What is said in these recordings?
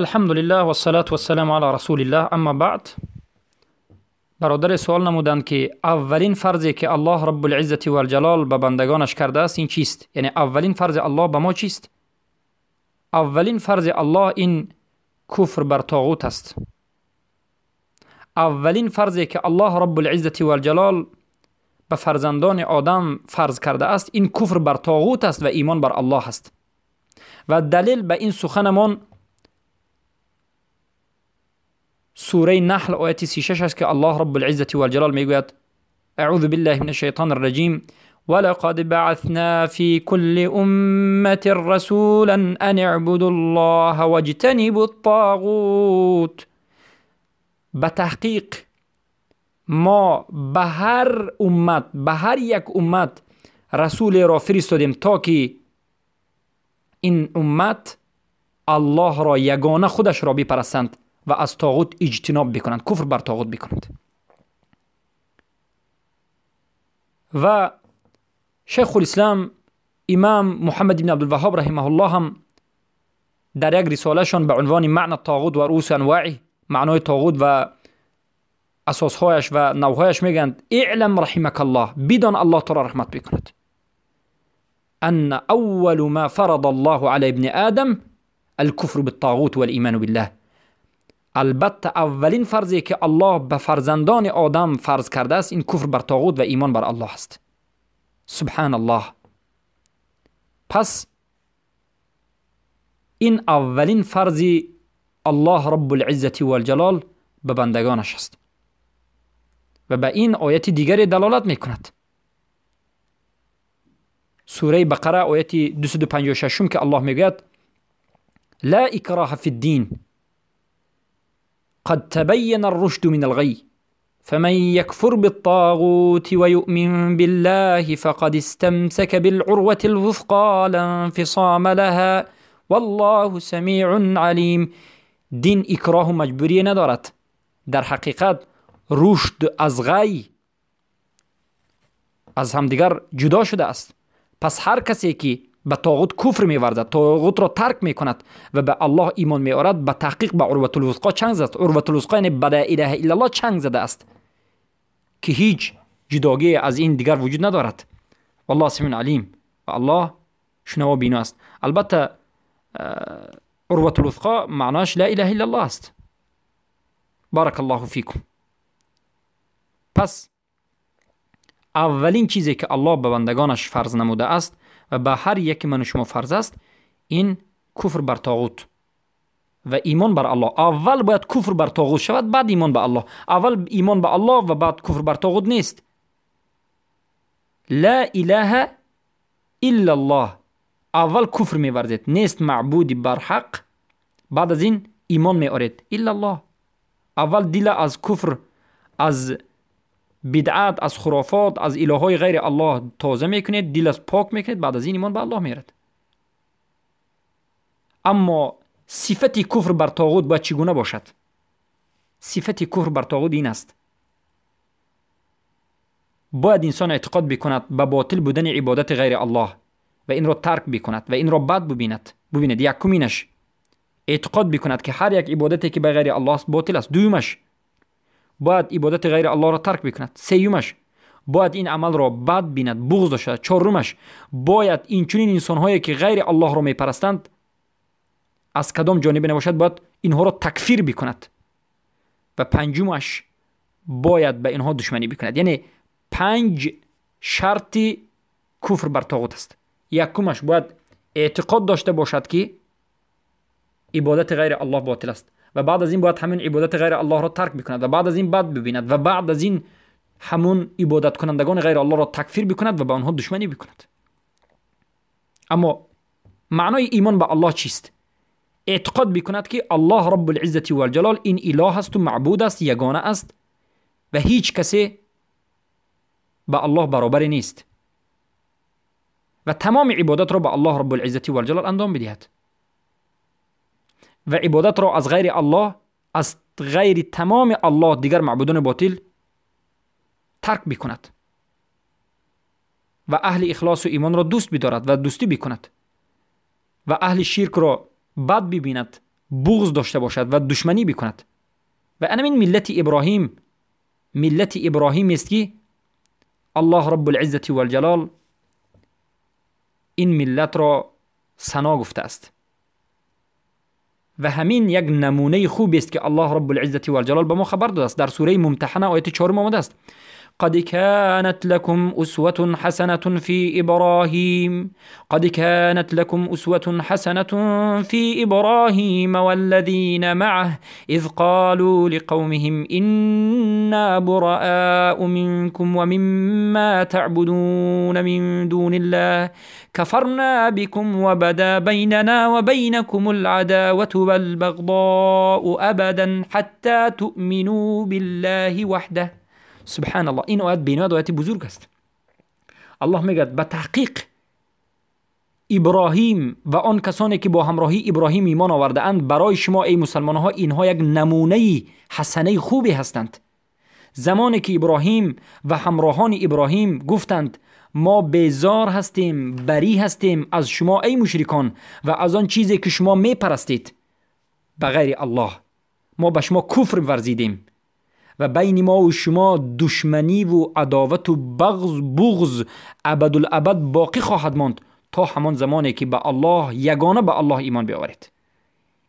Алҳамдулиллаҳ вассалату вассаламу ала расулиллаҳ, амма баъд. Бародаре суол намуданд, ки аввалин фарзе ки Аллоҳ Раббулиззати валҷалол ба бандагонаш кардааст ин чист? Яъне аввалин фарзи Аллоҳ ба мо чист? Аввалин фарзи Аллоҳ ин куфр бар тоғут аст. Аввалин фарзе ки Аллоҳ Раббулиззати валҷалол ба фарзандони одам фарз кардааст ин куфр бар тоғут аст ва имон бар Аллоҳ аст. Ва далел ба ин суханамон сураи Наҳл ояти 36 аст, ки Аллоҳ Раббулиззати валҷалол мегӯяд: аъузу биллаҳи минаш шайтони рраҷим, ولقد بعثنا في كل أمة رسولا أن اعبدوا الله واجتنبوا الطاغوت. به تحقیق ما به هر امت، به هر یک امت رسول را فرستادیم تا که این امت الله را یگانه خودش را بپرستند و از طاغوت اجتناب بکنند، کفر بر طاغوت بکنند. و شیخ الاسلام امام محمد بن عبدالوهاب رحمه الله هم در یک رسالهشان به عنوان معنی طاغوت و رؤوس انواعه، معنای طاغوت و اساسهایش و نوعهایش میگند: اعلم رحمك الله، بدان الله تو را رحمت بکند، ان اول ما فرض الله على ابن آدم الكفر بالطاغوت والایمان بالله. البته اولین فرضی که الله به فرزندان آدم فرض کرده است این کفر بر طاغوت و ایمان بر الله است. سبحان الله. پس این اولین فرض الله رب العزة والجلال به بندگانش است و به این آیت دیگری دلالت میکند. سوره بقره آیت 256 که الله میگوید: لا اکراه فی الدین قد تبین الرشد من الغی فمن يكفر بالطاغوت ويؤمن بالله فقد استمسك بالعروة الوثقى لا انفصام لها والله سميع عليم. دین اکراه و مجبوری ندارد. در حقیقت رشد از غی از همدیگر جدا شده است. پس هر کسی که به طاغوت کفر می‌ورزد، طاغوت را ترک می‌کند و به الله ایمان می‌آورد، به تحقیق به عروة الوثقا چنگ زد. عروة الوثقا یعنی به لا اله الا الله چنگ زده است که هیچ جداگی از این دیگر وجود ندارد. والله سمیع علیم، و الله شنوا بینا است. البته عروة الوثقا معناش لا اله الا الله است. بارک الله فیکم. پس اولین چیزی که الله به بندگانش فرض نموده است و به هر یک من و شما فرض است این کفر بر طاغوت و ایمان بر الله. اول باید کفر بر طاغوت شود، بعد ایمان به الله. اول ایمان به الله و بعد کفر بر طاغوت نیست. لا اله الا الله، اول کفر می‌ورزید، نیست معبودی بر حق، بعد از این ایمان می‌آورید. الا الله. اول دل از کفر، از بدعت، از خرافات، از الههای غیر الله تازه میکنید، دل از پاک میکنید، بعد از این ایمان به الله میرد. اما صفت کفر بر طاغوت باید چگونه باشد؟ صفت کفر بر طاغوت این است: باید انسان اعتقاد بکند به باطل بودن عبادت غیر الله و این را ترک بکند و این را بد ببیند. ببیند یکمینش اعتقاد بکند که هر یک عبادتی که به غیر الله است باطل است. دومش باید عبادت غیر الله را ترک بکند. سیومش باید این عمل را بد بیند، بغض داشته. چهارمش باید این چنین انسان‌هایی که غیر الله را میپرستند از کدام جانب نباشد باید اینها را تکفیر بکند. و پنجمش باید به اینها دشمنی بکند. یعنی پنج شرط کفر بر طاغوت است. یکمش باید اعتقاد داشته باشد که عبادت غیر الله باطل است و بعد از این باید همین عبادت غیر الله را ترک بکند و بعد از این بد ببیند و بعد از این همون عبادت کنندگان غیر الله را تکفیر بکند و به آنها دشمنی بکند. اما معنای ایمان به الله چیست؟ اعتقاد بکند که الله رب العزة والجلال این اله است و معبود است، یگانه است و هیچ کسی به الله برابر نیست و تمام عبادت را به الله رب العزة والجلال انجام بدهد و عبادت را از غیر الله، از غیر تمام الله دیگر معبودان باطل ترک بکند و اهل اخلاص و ایمان را دوست بدارد و دوستی بکند و اهل شرک را بد ببیند، بغض داشته باشد و دشمنی بکند. و این ملت ابراهیم، ملت ابراهیم است که الله رب العزة والجلال این ملت را ثنا گفته است و همین یک نمونه خوب است که الله رب العزة والجلال به ما خبر داده است. در سوره ممتحنه آیت 4 آمده است: قد كانت لكم أسوة حسنة في إبراهيم قد كانت لكم أسوة حسنة في إبراهيم والذين معه إذ قالوا لقومهم إنا براء منكم ومما تعبدون من دون الله كفرنا بكم وبدا بيننا وبينكم العداوة والبغضاء أبدا حتى تؤمنوا بالله وحده. سبحان الله، این آیت بیناد آیت بزرگ است. الله میگه به تحقیق ابراهیم و آن کسانی که با همراهی ابراهیم ایمان آورده اند برای شما ای مسلمان ها اینها یک نمونه حسنه خوبی هستند. زمانی که ابراهیم و همراهان ابراهیم گفتند ما بیزار هستیم، بری هستیم از شما ای مشرکان و از آن چیزی که شما میپرستید بغیر الله، ما به شما کفر ورزیدیم و بین ما و شما دشمنی و عداوت و بغض ابدالابد باقی خواهد ماند تا همان زمانی که به الله یگانه به الله ایمان بیاورید.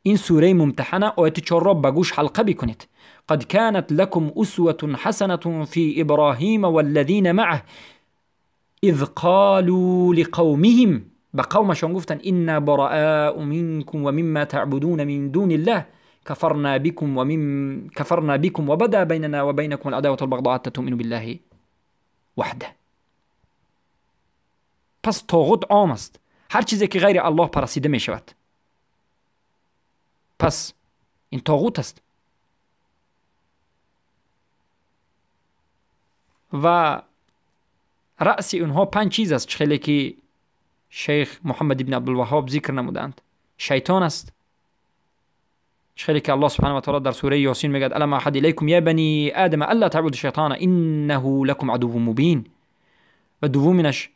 این سوره ممتحنه آیت 4 را به گوش حلقه بکنید. قد كانت لكم أسوة حسنة في إبراهيم والذين معه إذ قالوا لقومهم، به قومشان گفتن إنا براء منكم ومما تعبدون من دون الله كفرنا بكم ومن كفرنا بكم وبدا بيننا وبينكم العداوة والبغضاء حتى تؤمنوا بالله وحده. پس طاغوت عام است، هر چیزی که غیر الله پرستیده می شود پس این طاغوت است. و رأس اونها 5 چیز است خیلی که شیخ محمد بن عبدالوهاب ذکر نمودند. شیطان است، خیلی که الله سبحانه و تعالی در سوره یاسین میگه الم احد الیکم یا بنی آدم الا تعبدوا الشیطان انه لکم عدو مبین. و دومینش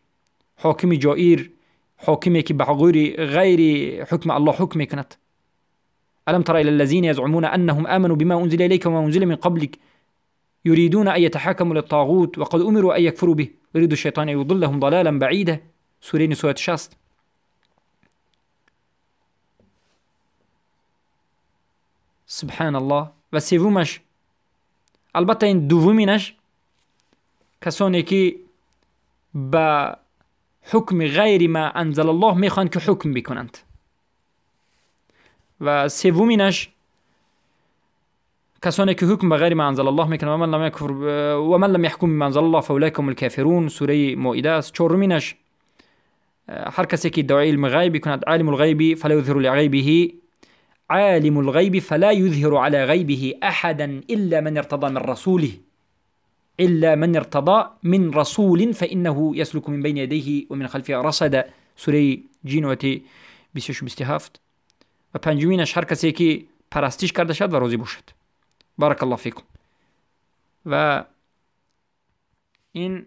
حاکم جائر، حاکمی که به غیر حکم الله حکم میکند. الم تر الى الذين يزعمون انهم امنوا بما انزل اليك وما انزل من قبلك يريدون ان يتحاكموا للطاغوت وقد امروا ان يكفروا به يريد الشيطان ان يضلهم ضلالا بعيدا. سوره نساء 60. سبحان الله. و سومش البته این دومینش کسانی که به حکم غیر ما انزل الله میخوان که حکم بکنند. و سومینش کسانی که حکم به غیر ما انزل الله میکنند و من لم یکفر و من لم یحکم بما انزل الله فاولئک هم الکافرون. سوره مائده است. چهارمینش هر کسی که ادعای علم غیب کند، عالم الغیب فلا یظهر لغیبه عالم الغيب فلا يظهر على غيبه أحدا إلا من ارتضى من رسوله إلا من ارتضى من رسول فإنه يسلك من بين يديه ومن خلفه رصدا. سوره جینوتی 26-27. و پنجمینش هر کسی که پرستش کرده شد و راضی باشد. بارک الله فیکم. و این